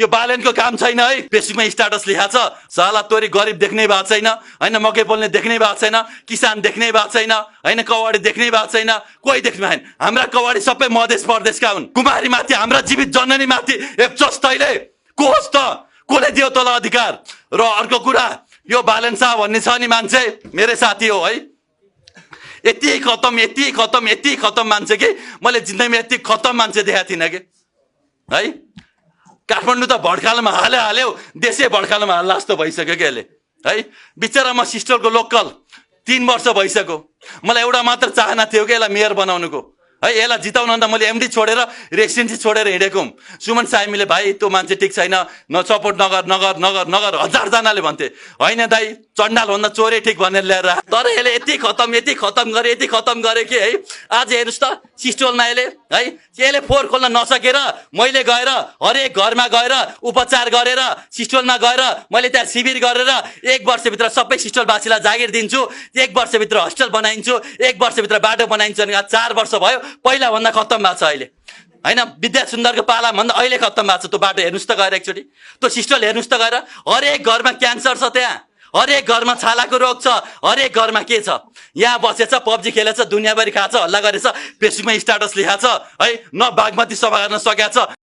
यो बालनको काम छैन है। फेसबुकमा स्ट्याटस लेखाएको छ, साला तोरी गरिब देख्नै भएको छैन हैन, मकै पोल्ने देख्नै भएको छैन, किसान देख्नै भएको छैन हैन, कवाडी देख्नै भएको छैन, कोही देख्नु भएन। हाम्रा कवाडी सबै मधेस प्रदेशका हुन्। कुमारी माथि, हाम्रा जीवित जननी माथि एप्चस तैले को होस् त, कसले दियो तँलाई अधिकार? र अर्को कुरा, यो बालन शाह भन्ने छ नि मान्छे, मेरै साथी हो है, यति खतम मान्छे कि मैले जिन्दगीमा यति खतम मान्छे देखाएको थिइनँ कि है। काठमाडौँ त भड्कालोमा हाल्यो, देशै भड्कालोमा हाल्ला जस्तो भइसक्यो कि अहिले है। बिचरा म सिस्टरको लोकल 3 वर्ष भइसक्यो। मलाई एउटा मात्र चाहना थियो कि यसलाई मेयर बनाउनुको है। यसलाई जिताउन अन्त मैले एमडी छोडेर रेसिडेन्सी छोडेर हिँडेको हुँ। सुमन साइमीले भाइ त्यो मान्छे ठिक छैन, सपोर्ट नगर 1000जनाले भन्थे। होइन दाइ, चण्डालभन्दा चोरै ठिक भनेर ल्याएर, तर यसले यति खतम गरे कि है। आज हेर्नुहोस् त सिस्टोलमा यसले फोहोर खोल्न नसकेर मैले गएर हरेक घरमा गएर उपचार गरेर, सिस्टोलमा गएर मैले त्यहाँ शिविर गरेर 1 वर्षभित्र सबै सिस्टोलवासीलाई जागिर दिन्छु, 1 वर्षभित्र हस्टेल बनाइन्छु, 1 वर्षभित्र बाटो बनाइन्छु। 4 वर्ष भयो, पहिला भन्दा खत्तम भएको छ अहिले हैन। विद्या सुन्दरको पाला भन्दा अहिले खत्तम भएको छ। त्यो बाटो हेर्नुहोस् त गएर एकचोटि, त्यो सिस्टल हेर्नुहोस् त गएर। हरेक घरमा क्यान्सर छ त्यहाँ, हरेक घरमा छालाको रोग छ, हरेक घरमा के छ। यहाँ बसेछ, पब्जी खेलेछ, दुनियाँभरि खाछ, हल्ला गरेछ, फेसबुकमा स्ट्याटस लेखाएको छ है, न बागमती सफा गर्न सकेको छ।